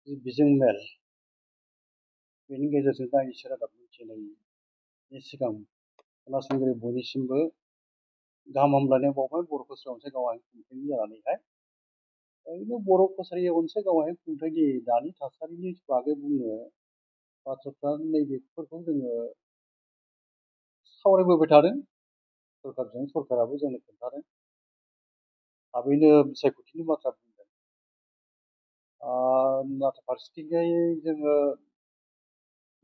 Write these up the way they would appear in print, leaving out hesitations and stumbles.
बिजों मेल बेनि गेजेरजों दाइनिसो रादाब मिथिनायनि सिगां खोनासंगिरि बयनिसिमबो गाहाम हामलायनाय बावबाय बर' कसारि अनसाइ गावारि खुंथायनि जानानैहाय ओरैनो बर' कसारि अनसाइ गावारि खुंथायनि दानि थासारिनि बागै बुंनो बाथ्राफ्रा नैबेफोरखौ जोङो सावरायबोबाय थादों सरकारजों सरकाराबो जोंनो खोन्थादों थाबैनो बिसायख'थिनि बाथ्रा बुंदों नाथाय फारसेथिंजाय जोङो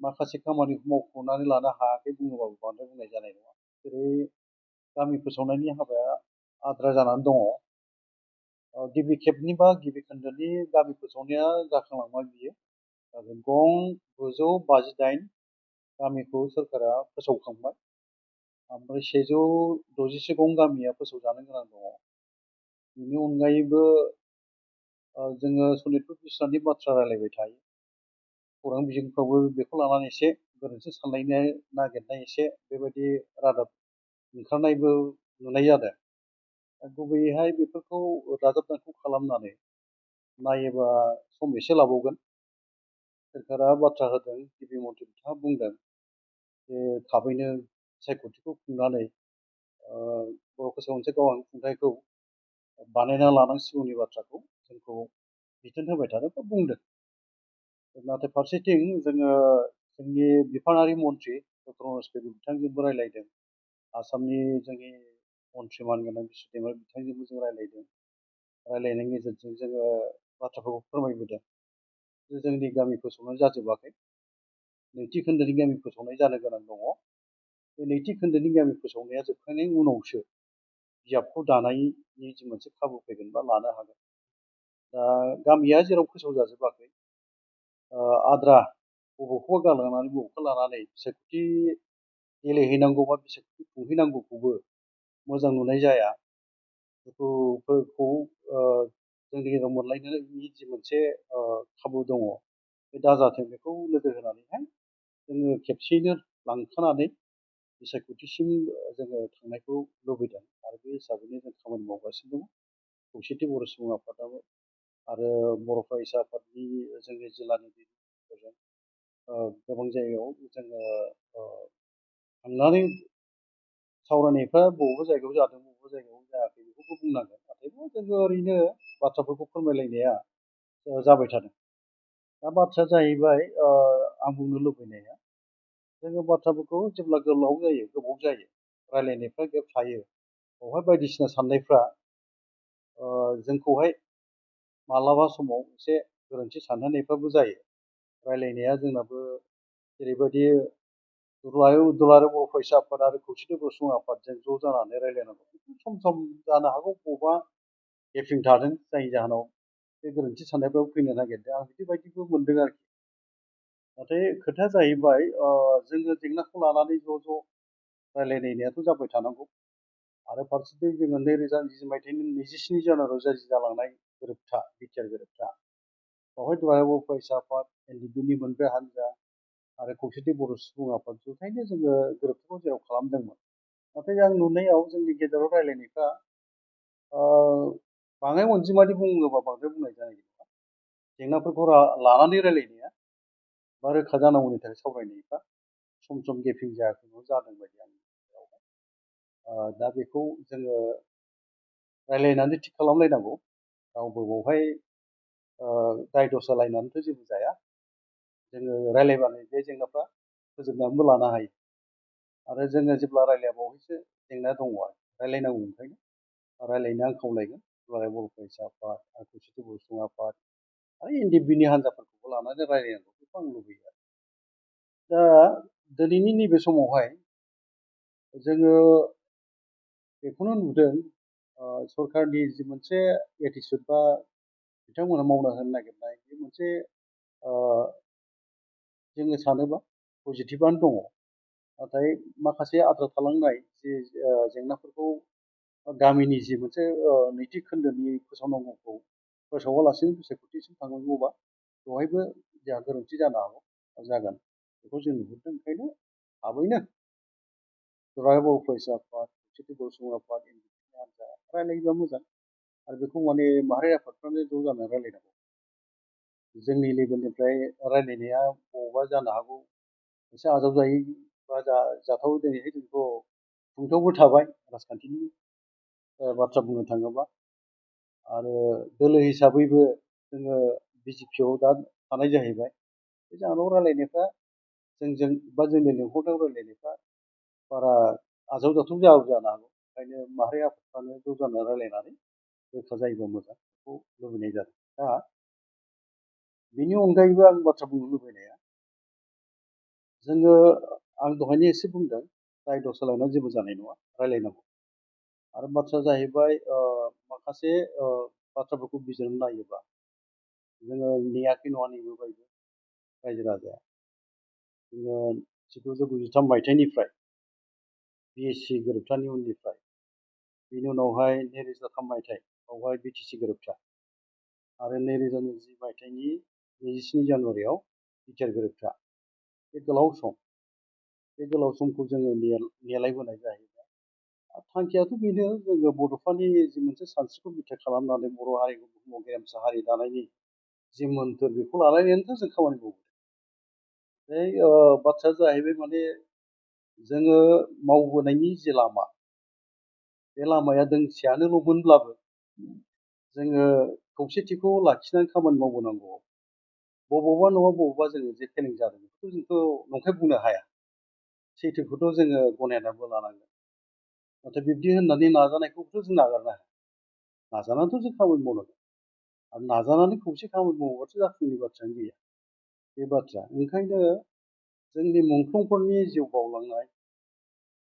माखासे खामानिखौ मावख'नानै लानो हायाखै बुङोबाबो बांद्राय बुंनाय जानाय नङा जेरै गामि फोसावनायनि हाबाया आद्रा जानानै दङ गिबि खेबनि बा गिबि खोन्दोनि गामि फोसावनाया जाखांलांबाय बियो गं 958 गामिखौ सोरखारा फोसावखांबाय ओमफ्राय 160 गं गामिया फोसावजानो गोनां दङ बेनि अनगायैबो जोङो सनितपुर बिस्वनाथनि बाथ्रा रायलायबाय थायो खौरां बिजोंफ्रावबो बेखौ लानानै एसे गोरोन्थि सानलायनो नागिरनाय एसे बेबायदि रादाब ओंखारनायबो नुनाय जादों गुबैयैहाय बेफोरखौ दाजाब दानख' खालामनानै नायोबा सम एसे लाबावगोन सोरखारा बाथ्रा होदों गिबि मन्थ्रि बिथाङा बुंदों जे थाबैनो सायख'थिखौ खुंनानै बर' कसारि अनसाइ गावारि खुंथायखौ बानायना लानांसिगौनि बाथ्राखौ जोंखौ बिथोन होबाय थादों बा बुंदों नाथाय फारसेथिं जोङो जोंनि बिफानारि मन्थ्रि डक्टर मनज पेगु बिथांजोंबो रायलायदों आसामनि जोंनि मन्थ्रि मानगोनां बिस्वजित बिथांजोंबो जों रायलायदों रायलायनायनि गेजेरजों जोङो बाथ्राफोरखौ फोरमायबोदों जे जोंनि गामि फोसावनाय जाजोबाखै नैथि खोन्दोनि गामि फोसावनाय जानो गोनां दङ बे नैथि खोन्दोनि गामि फोसावनाया जोबखांनायनि उनावसो बिजाबखौ दानायनि जि मोनसे खाबु फैगोन बा लानो हागोन दा गामिया जेराव फोसावजाजोबाखै आद्रा बबेखौबा गालांनानै बबेखौ लानानै बिसायख'थि गेलेहैनांगौ बा बिसायख'थि खुंहैनांगौखौबो मोजां नुनाय जाया दुखुफोरखौ जोंनि गेजेराव मोनलायनायनि जि मोनसे खाबु दङ बे दाजाथों बेखौ नोजोर होनानैहाय जोङो खेबसेयैनो लांखानानै बिसायख'थिसिम जोङो थांनायखौ लुबैदों आरो बे हिसाबैनो जों खामानि मावगासिनो दङ खौसेथि बर' सुबुं आफादाबो आरो बर' फरायसा आफादनि जोंनि जिल्लानि दैदेनगिरिफोरजों गोबां जायगायाव जोङो थांनानै सावरायनायफ्रा बबेबा जायगायाव जादों बबेबा जायगायाव जायाखै बेखौबो बुंनांगोन नाथायबा जोङो ओरैनो बाथ्राफोरखौ फोरमायलायनाया जाबाय थादों दा बाथ्राया जाहैबाय आं बुंनो लुबैनाया जोङो बाथ्राफोरखौ जेब्ला गोलाव जायो गोबाव जायो रायलायनायफ्रा गेप थायो बेवहाय बायदिसिना साननायफ्रा जोंखौहाय मालाबा समाव एसे गोरोन्थि सानहोनायफ्राबो जायो रायलायनाया जोंनाबो जेरैबायदि दुलाराय बर' फरायसा आफाद आरो खौसेथि बर' सुबुं आफादजों ज' जानानै रायलायनांगौ सम सम जानो हागौ बबेबा गेपिं थादों जायनि जाहोनाव बे गोरोन्थि साननायफ्राबो फैनो नागिरदों आं बिदिबायदिबो मोनदों आरोखि नाथाय खोथाया जाहैबाय जोङो जेंनाखौ लानानै ज' रायलायनायाथ' जाबाय थानांगौ आरो फारसेथिं जोङो 2020 मायथाइनि 27 जानुवारियाव जालांनाय गोरोबथा बिटिआर गोरोबथा बेवहाय दुलाराय बर' फरायसा आफाद एनडिपिनि मोनब्रै हान्जा आरो खौसेथि बर' सुबुं आफाद जथायनो जोङो गोरोबथाखौ जेराव खालामदोंमोन नाथाय आं नुनायाव जोंनि गेजेराव रायलायनायफ्रा बाङाय अनजिमानि बुङोबा बांद्राय बुंनाय जानाय नङा जेंनाफोरखौ लानानै रायलायनाया बा रोखा जानांगौनि थाखाय सावरायनायफ्रा सम सम गेपिं जायाखै जादों बायदि आंनि गेजेरावहाय दा बेखौ जोङो रायलायनानै थिग खालामलायनांगौ रावबो बावहाय दाय दसा लायनानैथ' जेबो जाया जोङो रायलायबानो बे जेंनाफ्रा फोजोबनानैबो लानो हायो आरो जोङो जेब्ला रायलायाबावैसो जेंना दङ आरो रायलायनांगौ ओंखायनो रायलायनो आं खावलायगोन दुलाराय बर' फरायसा आफाद आरो खौसेथि बर' सुबुं आफाद आरो एनडिपिनि हान्जाफोरखौबो लानानै रायलायनांगौ बेखौ आं लुबैयो आरो दा दिनैनि नैबे समावहाय जोङो बेखौनो नुदों सरकारनि जि मोनसे एटिचुड बा बिथांमोना मावना होनो नागिरनाय बे मोनसे जोङो सानोबा पजिटिभआनो दङ नाथाय माखासे आद्रा थालांनाय जि जेंनाफोरखौ गामिनि जि मोनसे नैथि खोन्दोनि फोसावनांगौखौ फोसावालासिनो बिसायख'थिसिम थांनांगौबा बेवहायबो जोंहा गोरोन्थि जानो हागौ जागोन बेखौ जों नुहुरदों ओंखायनो थाबैनो दुलाराय बर' फरायसा आफाद खौसेथि बर' सुबुं आफाद एनडिपिनि हान्जा रायलायोबा मोजां आरो बेखौ माने माहारि आफादफ्रानो ज' जानानै रायलायनांगौ जोंनि लेभेलनिफ्राय रायलायनाया बबावबा जानो हागौ एसे आजावजायै बा जाथाव दिनैहाय जोंथ' खुंथायावबो थाबाय राजखान्थिनि बाथ्रा बुंनो थाङोबा आरो दोलो हिसाबैबो जोङो बिजेपियाव दा थानाय जाहैबाय बे जाहोनाव रायलायनायफ्रा जोंजों बा जोंनि लिंहरनायाव रायलायनायफ्रा बारा आजावजाथाव जानो हागौ ओंखायनो माहारि आफादफ्रानो ज' जाना रायलायनानै रोखा जायोबा मोजां बेखौ लुबैनाय जादों। दा बिनि अनगायैबो आं बाथ्रा बुंनो लुबैनाया जोङो आं दहायनो एसे बुंदों दाय दस लायनानै जेबो जानाय नङा रायलायनांगौ आरो बाथ्राया जाहैबाय माखासे बाथ्राफोरखौ बिजिरनानै नायोबा जोङो नेयाखै नङा नेबोबायबो रायजो राजाया जोङो 1993 मायथाइनिफ्राय बिएससि गोरोबथानि उननिफ्राय बेनि उनावहाय 2003 मायथाइ बावहाय बिटिसि गोरोबथा आरो 2020 मायथाइनि 27 जानुवारियाव बिटिआर गोरोबथा बे गोलाव समखौ जोङो नेलायबोनाय जाहैबाय थांखियाथ' बेनो जोङो बड'फानि जि मोनसे सानस्रिखौ बिथा खालामनानै बर' हारिखौ बुहुमाव गेरेमसा हारि दानायनि जि मोन्थोर बेखौ लानानैनोथ' जों खामानि मावो बे बाथ्राया जाहैबाय माने जोङो मावबोनायनि जे लामा बे लामाया दोंसेयानोल'मोनब्लाबो जोङो खौसेथिखौ लाखिनानै खामानि मावबोनांगौ बबावबा नङा बबावबा जोङो जे फेलें जादों बेखौ जोंथ' नंखाय बुंनो हाया सैथोखौथ' जोङो गनायनानैबो लानांगोन नाथाय बिब्दि होननानै नाजानायखौथ' जों नागारनो हाया नाजानानैथ' जों खामानि मावनांगोन आरो नाजानानै खौसे खामानि मावोबाथ' जाफुंनि बाथ्रायानो गैया बे बाथ्रा ओंखायनो जोंनि मुंख्लंफोरनि जिउ बावलांनाय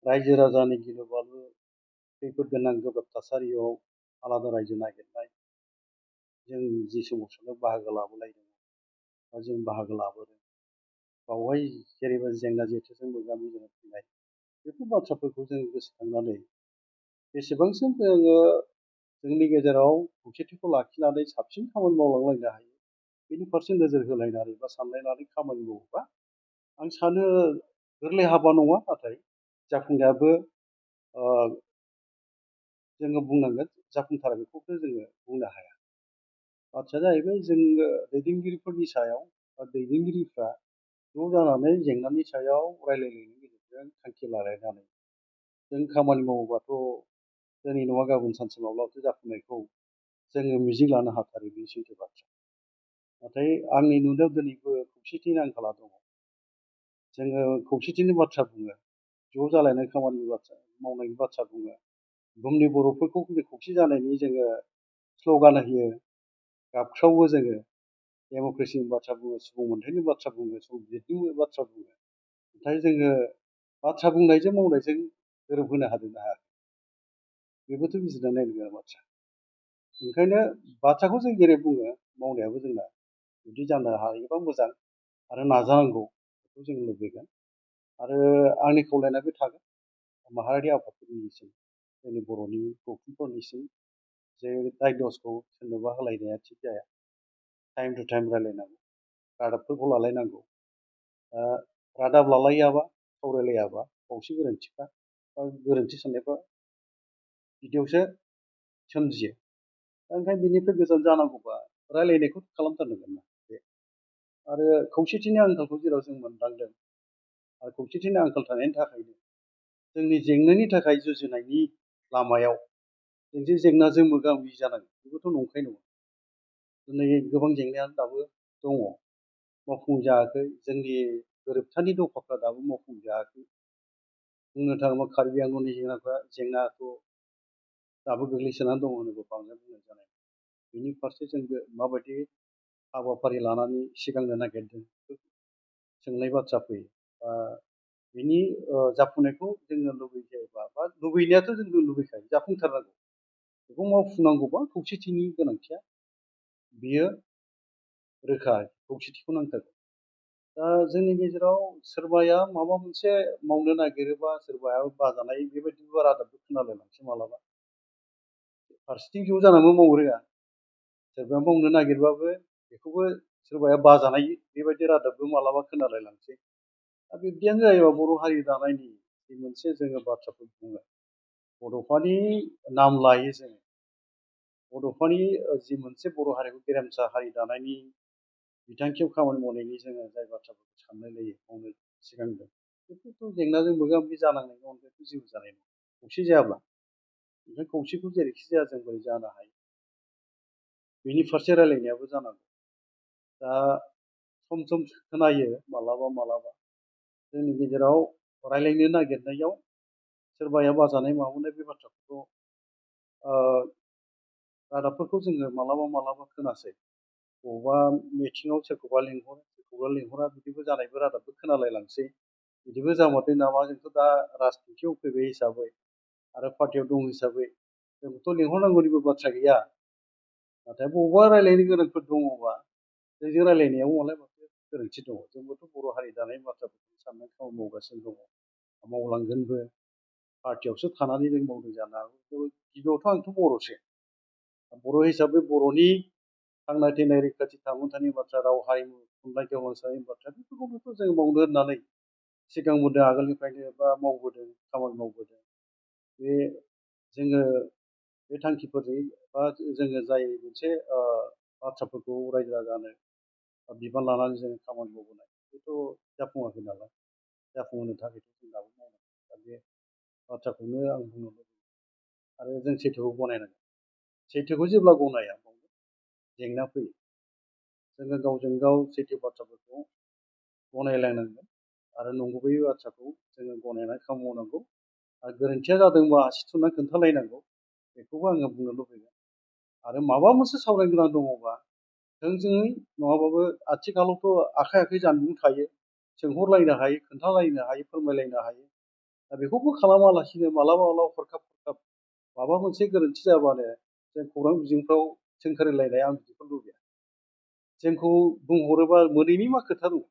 रायजो राजानि गिलु बालु खैफोद गोनां गोब्राब थासारियाव आलादा रायजो नागिरनाय जों जि सोमावसारनायाव बाहागो लाबोलायदों बा जों बाहागो लाबोदों बावहाय जेरैबायदि जेंना जेथोजों मोगा मोगि जानो फैनाय बेफोर बाथ्राफोरखौ जों गोसोखांनानै बेसेबांसिम जोङो जोंनि गेजेराव खौसेथिखौ लाखिनानै साबसिन खामानि मावलांलायनो हायो बेनि फारसे नोजोर होलायनानै बा सानलायनानै खामानि मावोबा आं सानो गोरलै हाबा नङा नाथाय जाफुंनायाबो जोङो बुंनांगोन जाफुंथारा बेखौथ' जोङो बुंनो हाया बाथ्राया जाहैबाय जोङो दैदेनगिरिफोरनि सायाव बा दैदेनगिरिफ्रा ज' जानानै जेंनानि सायाव रायलायनायनि गेजेरजों थांखि लालायनानै जों खामानि मावोबाथ' दिनै नङा गाबोन सानसे माब्लाबाथ' जाफुंनायखौ जोङो मिजिं लानो हाथारो बे सैथो बाथ्रा नाथाय आंनि नुनायाव दिनैबो खौसेथिनि आंखाला दङ जोङो खौसेथिनि बाथ्रा बुङो ज' जालायनाय खामानि बाथ्रा मावनायनि बाथ्रा बुङो बुहुमनि बर'फोरखौ खौसे जानायनि जोङो स्ल'गान होयो गाबख्रावो जोङो डेम'क्रेसिनि बाथ्रा बुङो सुबुं मोनथायनि बाथ्रा बुङो संबिजितनि बाथ्रा बुङो नाथाय जोङो बाथ्रा बुंनायजों मावनायजों गोरोबहोनो हादोंना हायाखै बेबोथ' बिजिरना नायनो गोनां बाथ्रा ओंखायनो बाथ्राखौ जों जेरै बुङो मावनायाबो जोंना जुदि जानो हायोबा मोजां आरो नाजानांगौ बेखौ जों लुबैगोन आरो आंनि खावलायनाया बे थागोन माहारियारि आफादफोरनिसिम जोंनि बर'नि गौथुमफोरनिसिम जे दाय दसखौ सोरनोबा होलायनाया थिग जाया टाइम टु टाइम रायलायनांगौ रादाबफोरखौ लालायनांगौ रादाब लालायाबा सावरायलायाबा बावसो गोरोन्थिफ्रा बा गोरोन्थि साननायफ्रा बिदियावसो सोमजियो ओंखायनो बिनिफ्राय गोजान जानांगौबा रायलायनायखौ खालामथारनांगोन ना बे आरो खौसेथिनि आंखालखौ जेराव जों मोनदांदों आरो खौसेथिनि आंखाल थानायनि थाखायनो जोंनि जेंनानि थाखाय जुजिनायनि लामायाव जों जे जेंनाजों मोगा मोगि जानांगौ बेबोथ' नंखाय नङा दिनै गोबां जेंनायानो दाबो दङ मावफुंजायाखै जोंनि गोरोबथानि दफाफ्रा दाबो मावफुंजायाखै बुंनो थाङोब्ला कार्बि आंलंनि जेंनाखौ दाबो गोग्लैसोनानै दङ होनोबा बांद्राय बुंनाय जानाय बिनि फारसे जोंबो माबायदि हाबाफारि लानानै सिगांनो नागिरदों सोंनाय बाथ्रा फैयो बिनि जाफुंनायखौ जोङो लुबैयोबा बा लुबैनायाथ' जों लुबैखायो जाफुंथारनांगौ बेखौ मावफुंनांगौबा खौसेथिनि गोनांथिया बियो रोखा खौसेथिखौ नांथारगौ दा जोंनि गेजेराव सोरबाया माबा मोनसे मावनो नागिरोबा सोरबाया बाजानाय बेबायदिबो रादाबबो खोनालायलांसै मालाबा फारसेथिं ज' जानानैबो मावनो रोङा सोरबाया मावनो नागिरबाबो बेखौबो सोरबाया बाजानाय बेबायदि रादाबबो मालाबा खोनालायलांसै दा बिब्दियानो जायोबा बर' हारि दानायनि जि मोनसे जोङो बाथ्राफोर बुङो बड'फानि नाम लायो जोङो बड'फानि जि मोनसे बर' हारिखौ गेरेमसा हारि दानायनि बिथांखियाव खामानि मावनायनि जोङो जाय बाथ्राफोरखौ साननो लायो मावनो सिगांदों बेफोरथ' जेंनाजों मोगा मोगि जानांनायनि अनगायैथ' जेबो जानाय नङा खौसे जायाब्ला ओमफ्राय खौसेखौ जेरैखि जाया जों बोरै जानो हायो बेनि फारसे रायलायनायाबो जानांगौ दा सम सम खोनायो मालाबा मालाबा जोंनि गेजेराव रायलायनो नागिरनायाव सोरबाया बाजानाय माबानाय बे बाथ्राफोरखौ रादाबफोरखौ जोङो मालाबा मालाबा खोनासै बबेबा मिटिङाव सोरखौबा लिंहरो सोरखौबा लिंहरा बिदिबो जानायबो रादाबबो खोनालायलांसै बिदिबो जामारदों नामा जोंथ' दा राजनितियाव फैबाय हिसाबै आरो पार्टियाव दं हिसाबै जोंखौथ' लिंहरनांगौनिबो बाथ्रा गैया नाथाय बबेबा रायलायनो गोनांफोर दङबा जोंजों रायलायनायाव मालाय माथो गोरोन्थि दङ जोंबोथ' बर' हारि दानाय बाथ्राफोरखौ साननानै खामानि मावगासिनो दङ मावलांगोनबो पार्टियावसो थानानै जों मावदों जानो हागौ गिबियावथ' आंथ' बर'सो बर' हिसाबै बर'नि थांना थैनाय रैखाथि थामोन्थानि बाथ्रा राव हारिमु थुनलाइ गेवलांसारनायनि बाथ्रा बेफोरखौबोथ' जों मावनो होननानै सिगांबोदों आगोलनिफ्रायनो बा मावबोदों खामानि मावबोदों बे जोङो बे थांखिफोरजों बा जोङो जाय मोनसे बाथ्राफोरखौ रायजो राजानो बिबान लानानै जोङो खामानि मावबोनाय बेथ' जाफुङाखै नालाय जाफुंहोनो थाखायथ' जों दाबो मावनांगौ दा बे बाथ्राखौनो आं बुंनो लुबैयो आरो जों सैथोखौ गनायनांगोन सैथोखौ जेब्ला गनाया जेंना फैयो जोङो गावजों गाव सैथो बाथ्राफोरखौ गनायलायनांगोन आरो नंगुबै बाथ्राखौ जोङो गनायनानै खामानि मावनांगौ आरो गोरोन्थिया जादोंबा आसि थुनानै खोन्थालायनांगौ बेखौबो आङो बुंनो लुबैगोन आरो माबा मोनसे सावरायनो गोनां दङबा थोंजोङै नङाबाबो आथिखालावथ' आखाइ आखाइ जानबुं थायो सोंहरलायनो हायो खोन्थालायनो हायो फोरमायलायनो हायो दा बेखौबो खालामालासिनो मालाबा मालाबा हरखाब हरखाब माबा मोनसे गोरोन्थि जाबानो जों खौरां बिजोंफ्राव सोंखारिलायनाय आं बिदिखौ लुबैया जोंखौ बुंहरोबा मोनैनि मा खोथा दं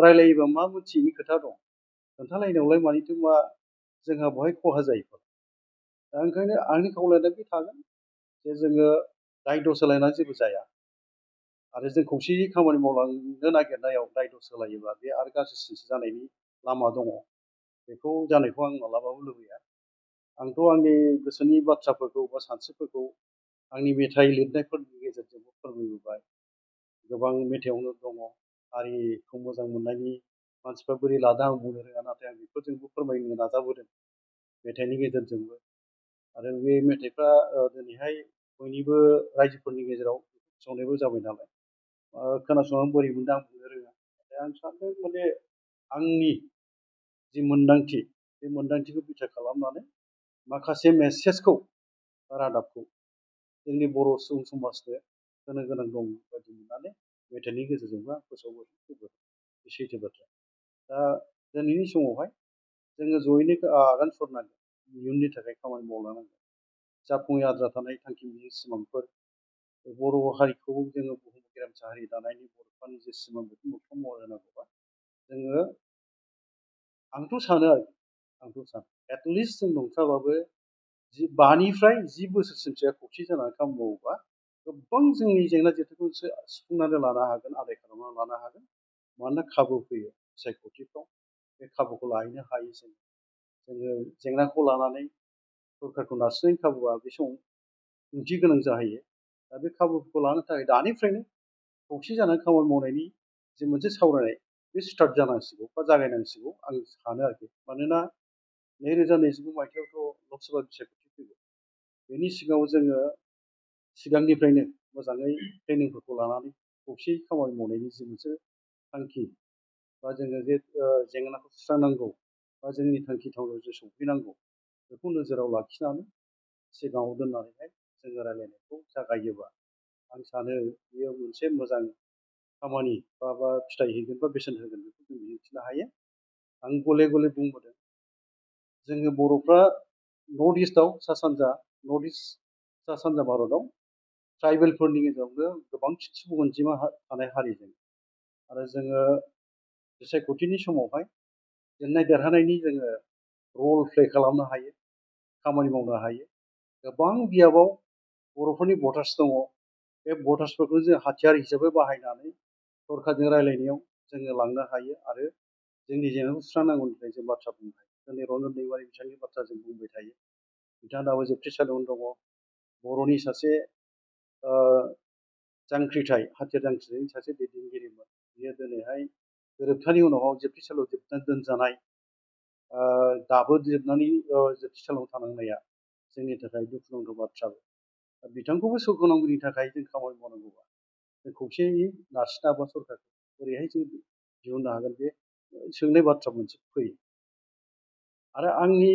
रायलायोबा मा मोनथियैनि खोथा दं खोन्थालायनायावलाय मानिथो मा जोंहा बहाय खहा जायो दा ओंखायनो आंनि खावलायनाया बे थागोन जे जोङो दायद' सोलायनानै जेबो जाया आरो जों खौसेयै खामानि मावलांनो नागिरनायाव दायद' सोलायोबा बे आरो गाज्रिसिनसो जानायनि लामा दङ बेखौ जानायखौ आं मालाबाबो लुबैया आंथ' आंनि गोसोनि बाथ्राफोरखौ बा सानस्रिफोरखौ आंनि मेथाइ लिरनायफोरनि गेजेरजोंबो फोरमायबोबाय गोबां मेथाइआवनो दङ हारिखौ मोजां मोननायनि मानसिफ्रा बोरै लादों आं बुंनो रोङा नाथाय आं बेफोरजोंबो फोरमायनो नाजाबोदों मेथाइनि गेजेरजोंबो आरो बे मेथाइफ्रा दिनैहाय बयनिबो रायजोफोरनि गेजेराव फोसावनायबो जाबाय नालाय खोनासंनानै बोरै मोनदों आं बुंनो रोङा नाथाय आं सानदों माने आंनि जि मोन्दांथि बे मोन्दांथिखौ बिथा खालामनानै माखासे मेसेजखौ रादाबखौ जोंनि बर' सुबुं समाजनो होनो गोनां दं बायदि मोननानै मेथाइनि गेजेरजोंबो आं फोसावबोदों बे सैथो बाथ्रा दा दिनैनि समावहाय जोङो जयैनो आगान सुरनांगोन इयुननि थाखाय खामानि मावलांनांगोन जाफुङै आद्रा थानाय थांखि मिजिं सिमांफोर बर' हारिखौ जोङो बुहुम गेरेमसा हारि दानायनि बर'फोरनि जे सिमां बेखौ मोगथां महर होनांगौबा जोङो आंथ' सानो एटलिस्ट जों नंथ्राबाबो 5 निफ्राय 10 बोसोरसिमसो खौसे जानानै खामानि मावोबा गोबां जोंनि जेंना जेथोखौ सुफुंनानै लानो हागोन आदाय खालामनानै लानो हागोन मानोना खाबु फैयो सायख'थिफ्राव बे खाबुखौ लाहैनो हायो जोङो जेंनाखौ लानानै सरकारखौ नारसिननायनि खाबुआ बे समाव ओंथि गोनां जाहैयो दा बे खाबुखौ लानो थाखाय दानिफ्रायनो खौसे जानानै खामानि मावनायनि जे मोनसे सावरायनाय बे स्टार्ट जानांसिगौ बा जागायनांसिगौ आं सानो आरोखि मानोना 2029 मायथाइयावथ' लकसभा बिसायख'थि फैगौ बेनि सिगाङाव जोङो सिगांनिफ्रायनो मोजाङै ट्रेनिंफोरखौ लानानै खौसेयै खामानि मावनायनि जि मोनसे थांखि बा जोङो जे जेंनाखौ सुस्रांनांगौ बा जोंनि थांखि थावनायाव जे सौफैनांगौ बेखौ नोजोराव लाखिनानै सिगाङाव दोननानैहाय जोङो रायलायनायखौ जागायोबा आं सानो बेयो मोनसे मोजां खामानि बा फिथाइ हैगोन बा बेसेन होगोन बेखौ जों मिजिंथिनो हायो आं गले गले बुंबोदों जोङो बर'फ्रा नर्थ इस्टआव सा सानजा भारतआव ट्राइबेलफोरनि गेजेरावनो गोबांसिन सुबुं अनजिमा थानाय हारिजों आरो जोङो बिसायख'थिनि समावहाय जेननाय देरहानायनि जोङो रल प्ले खालामनो हायो खामानि मावनो हायो गोबां बियाबाव बर'फोरनि भटार्स दङ बे भटार्सफोरखौ जों हाथियार हिसाबै बाहायनानै सरकारजों रायलायनायाव जोङो लांनो हायो आरो जोंनि जेंनाखौ सुस्रांनांगौनि थाखाय जों बाथ्रा बुंनो हायो दिनै रन्जन दैमारि बिथांनि बाथ्रा जों बुंबाय थायो बिथाङा दाबो जोबथेसालियावनो दङ बर'नि सासे जांख्रिथाय हाथियार जांख्रिथायनि सासे दैदेनगिरिमोन। बियो दिनैहाय गोरोबथानि उनाव जोबथेसालियाव दोनजानाय, दाबो जोबथेसालियाव थानांनाया जोंनि थाखाय दुखुनांथाव बाथ्रा। बिथांखौबो सोरगोनांगौनि थाखाय जों खामानि मावनांगौबा जों खौसेयै नारसिनाबा सरकारखौ बोरैहाय जों दिहुननो हागोन, बे सोंनाय बाथ्रा मोनसे फैयो। आरो आंनि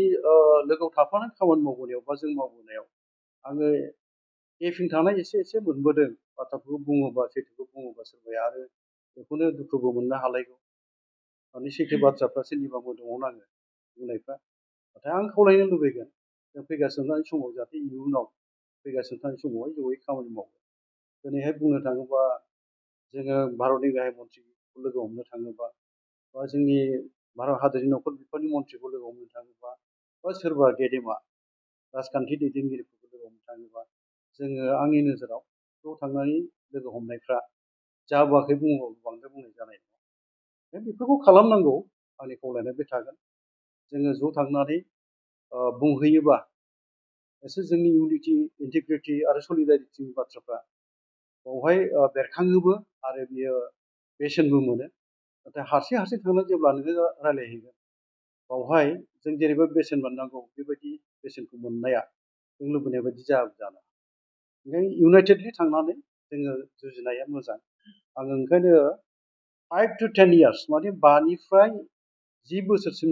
लोगोआव थाफानानै खामानि मावबोनायाव बा जों मावबोनायाव आङो गेपिं थानाय एसे एसे मोनबोदों। बाथ्राफोरखौ बुङोबा, सैथोखौ बुङोबा सोरबाया आरो बेखौनो दुखुबो मोननो हालायगौ। माने सैथो बाथ्राफ्रा सोरनिबा मोदोमाव नाङो बुंनायफ्रा। नाथाय आं खावलायनो लुबैगोन जों फैगासिनो थानाय समाव जाहाथे इयुनाव फैगासिनो थानाय समावहाय जयै खामानि मावो। दिनैहाय बुंनो थाङोबा जोङो भारतनि गाहाय मन्थ्रिखौ लोगो हमनो थाङोबा, बा जोंनि भारत हादरनि नखर बिफाननि मन्थ्रिखौ लोगो हमनो थाङोबा, बा सोरबा गेदेमा राजखान्थि दैदेनगिरिफोरखौ लोगो हमनो थाङोबा, जोङो आंनि नोजोराव ज' थांनानै लोगो हमनायफ्रा जाबोआखै बुङोबाबो बांद्राय बुंनाय जानाय नङा। बेफोरखौ खालामनांगौ, आंनि खावलायनाया बे थागोन। जोङो ज' थांनानै बुंहैयोबा एसे जोंनि इउनिटि, इन्टिग्रिटि आरो सलिडारिटिनि बाथ्राफ्रा बावहाय बेरखाङोबो आरो बियो बेसेनबो मोनो। नाथाय हारसिं हारसिं थांनानै जेब्ला नोङो रायलायहैगोन, बावहाय जों जेरैबायदि बेसेन मोननांगौ बेबायदि बेसेनखौ मोननाया जों लुबैनाय बायदि जानो। ओंखायनो इउनाइटेडलि थांनानै जोङो जुजिनाया मोजां। आङो ओंखायनो 5 to 10 years माने 5 निफ्राय 10 बोसोरसिम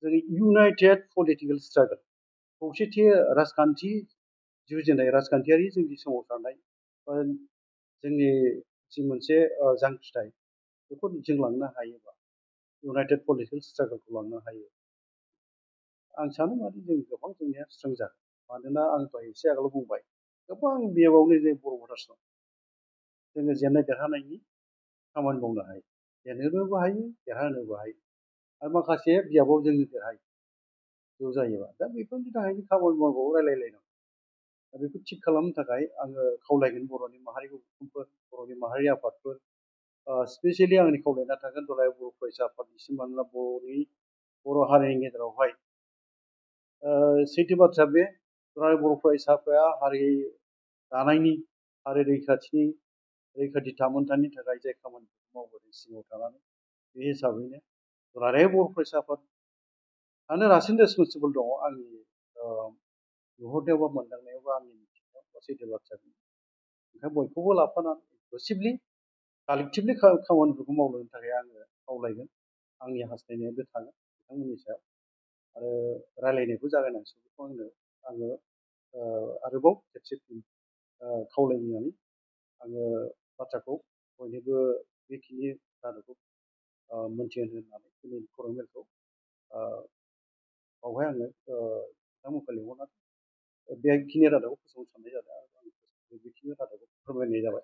जोङो इउनाइटेड पलिटिकेल स्ट्रागल, खौसेथि राजखान्थि जुजिनाय, राजखान्थियारि जोंनि सोमावसारनाय, जोंनि जि मोनसे जांख्रिथाय, बेखौ जों लांनो हायोबा, इउनाइटेड पलिटिकेल स्ट्रागलखौ लांनो हायो, आं सानो माने जों गोबां जोंनिया स्ट्रं जागोन। मानोना आं दहाय एसे आगोलाव बुंबाय, गोबां बेयावनो जों बर' भटार्स दं। जोङो जेननाय देरहानायनि खामानि मावनो हायो, जेनहोनोबो हायो, देरहाहोनोबो हायो। आरो माखासे बियाबाव जोंनो देरहायो ज' जायोबा। दा बेफोरनि थाखायनो खामानि मावनांगौ, रायलायलायनांगौ। दा बेखौ थिग खालामनो थाखाय आङो खावलायगोन बर'नि माहारि गौथुमफोर, बर'नि माहारि आफादफोर, स्पेसियेलि आंनि खावलायनाया थागोन दुलाराय बर' फरायसा आफादनिसिम। मानोना बर' हारिनि गेजेरावहाय सैथो बाथ्रा बे, दुलाराय बर' फरायसा आफादआ हारि दानायनि आरो रैखाथि थामोन्थानि थाखाय जाय खामानिफोरखौ मावबोदों सिगाङाव थानानै, बे हिसाबैनो दुलाराय बर' फरायसा आफादआनो रासिन रेसपन्सिबोल दङ आंनि नुहुरनायाव बा मोनदांनायाव बा आंनि मिथिनायाव बा सैथो बाथ्रा बेनो। ओंखायनो बयखौबो लाफानानै इनक्लुसिभलि कालेक्टिभलि खामानिफोरखौ मावनो थाखाय आङो खावलायगोन। आंनि हास्थायनाया बे थागोन बिथांमोननि सायाव। आरो रायलायनायखौ जागायनांसिगौ आङो आरोबाव खेबसे खावलायनानै आङो बाथ्राखौ बयनोबो बेखिनि रादाबखौ मोनथिहोनो होननानै दिनैनि खौरां मेलखौ बावहाय आङो बिथांमोनखौ लिंहरनानै बेखिनि रादाबखौ फोसावनो साननाय जादों आरो आं बेखिनि रादाबखौ फोरमायनाय जाबाय।